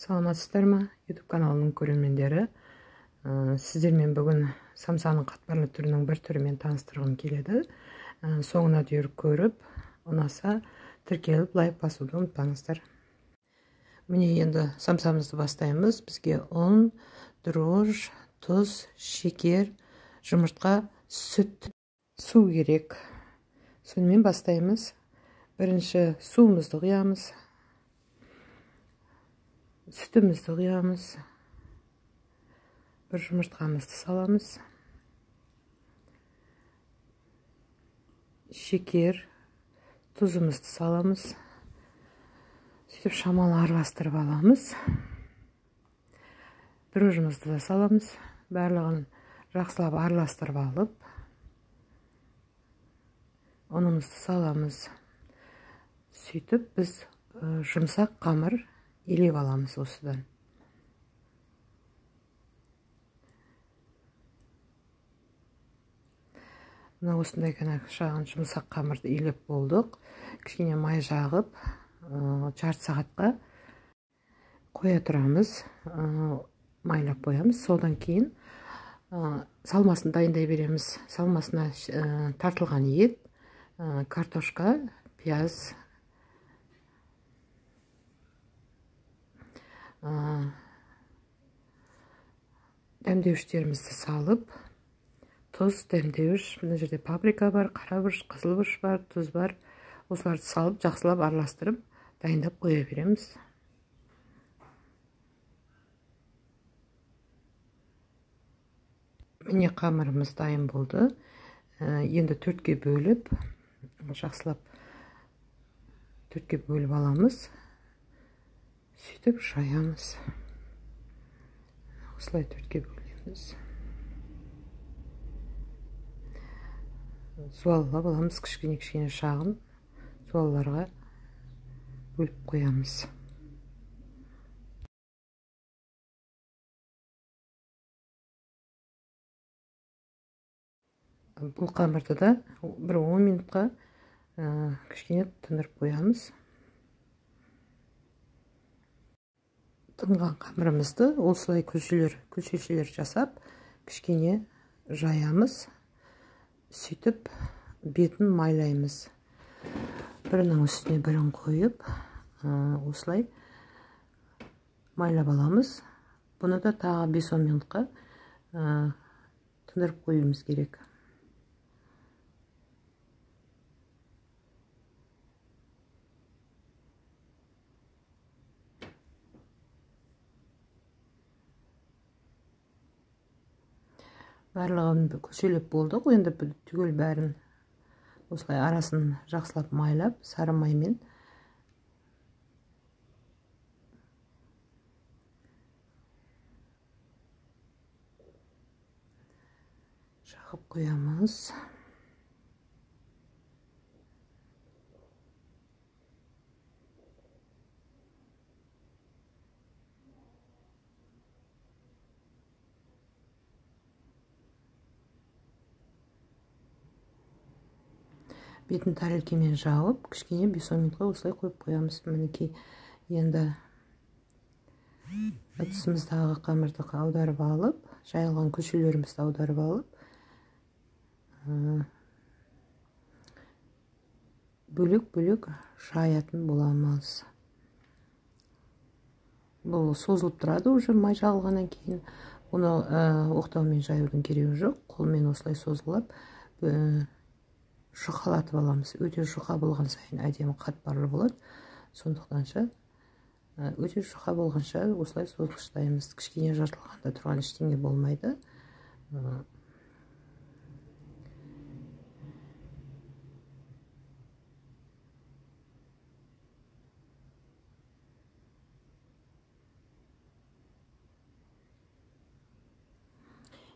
Саламатсыздар ма, YouTube каналының көрермендері. Сіздермен бүгін самсаның қатпарлы түрінің бір түрімен таныстырғым келеді. Соңына дейін көріп, ұнаса тіркеліп, лайк басуды ұмытпаңыздар. Міне енді самсамызды бастаймыз. Бізге ұн, дрожж, тұз, шекер, жұмыртқа, сүт, су керек. Сонымен бастаймыз. Бірінші суымызды құямыз. Сүтімізді құямыз. Бір жұмыртқамызды саламыз. Шекер, тұзымызды саламыз. Сөйтіп шамалы араластырып аламыз. Дрожжымызды да саламыз. Барлығын жақсылап араластырып алып, ұнымызды саламыз. Сөйтіп біз жұмсақ қамыр илеп аламыз осыдан. Мына осындай ғана шағын жұмсақ қамырды илеп болдық. Кішкене май жағып, жарты сағатқа қоя тұрамыз, майлап қоямыз. Содан кейін салмасын дайындай береміз. Салмасына тартылған ет, картошка, пияз, дәмдеуіштерімізді салып, тұз, дәмдеуіш, мына жерде паприка бар, қара бұрыш, қызыл бұрыш бар, тұз бар. Осыларды салып, жақсылап араластырып, дайындап қоя береміз. Міне қамырымыз дайын болды. Енді төртке бөліп, жақсылап төртке бөліп аламыз. Сөйтіп жаямыз. Осылай төртке бөлеміз. Суалап аламыз, кішкене-кішкене шағын суалларға бөліп қоямыз. Бұл қамырды да бір 10 минутқа кішкене тындырып қоямыз. Тынған қамырымызды осылай күлшелер жасап, кішкене жаямыз. Сөйтіп бетін майлаймыз. Бірінің үстіне бірін қойып, осылай майлап аламыз. Бұны да тағы 5-10 минутқа тындырып қоюымыз керек. Барлығын күлшелеп болдық. Енді түгел бәрін осылай арасын жақсылап майлап, сары маймен жағып қоямыз. Бетін тарелкемен жауып, кішкене 5-10 минутқа осылай қойып қоямыз. Мінекей енді ыдысымыздағы қамырды аударып алып, жайылған күлшелерімізді аударып алып, бөлек-бөлек жаятын боламыз. Бұл созылып тұрады уже май жағылғаннан кейін. Оны оқтаумен жаюдың керегі жоқ. Қолмен осылай созғылап жұқалатып аламыз. Өте жұқа болған сайын әдемі қатпарлы болады. Сондықтанша өте жұқа болғанша осылай созғыштаймыз. Кішкене жартылғанда тұрған ештеңе болмайды.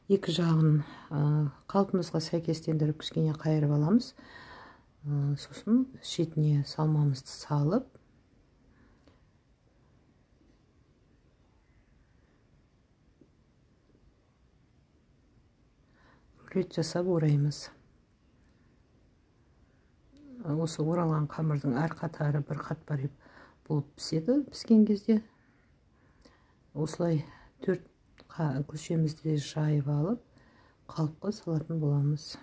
Екі жағын қалпымызға сәйкестендіріп кішкене қайырып аламыз. Сосын шетіне салмамызды салып, рулет жасап ораймыз. Осы оралған қамырдың әр қатары бір қатпар болып піседі. Піскен кезде Осылай 4 күлшемізді жайып алып, қалыпқа салатын боламыз.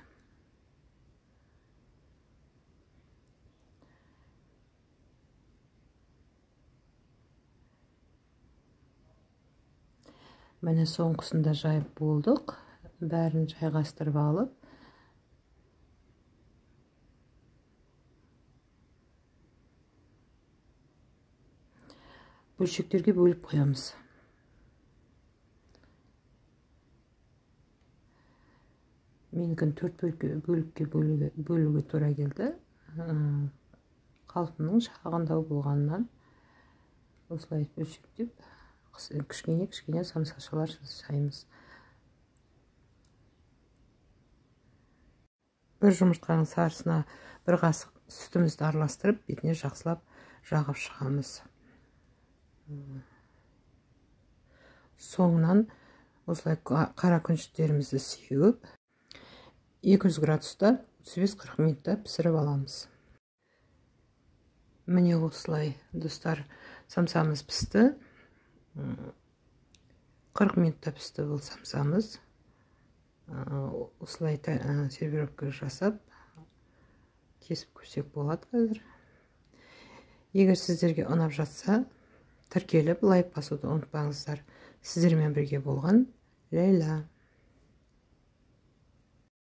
Міне соңғысын да жайып болдық. Бәрін жайғастырып алып, бөлшектерге бөліп қоямыз. Менікін 4 бөлікке бөлуге тура келді. Қалпымның шағындау болғанынан осылай бөлшектеп кішкене-кішкене самсашалар жасаймыз. Бір жұмыртқаның сарысына бір қасық сүтімізді араластырып, бетіне жақсылап жағып шығамыз. Соңынан осылай қара күнжіттерімізді сеуіп, 200 градуста 35-40 минутта пісіріп аламыз. Міне осылай, достар, самсамыз пісті. 40 минутта пісті бұл самсамыз. Осылай сервировка жасап, кесіп көрсек болады қазір. Егер сіздерге ұнап жатса, тіркеліп лайк басуды ұмытпаңыздар. Сіздермен бірге болған Ләйлә.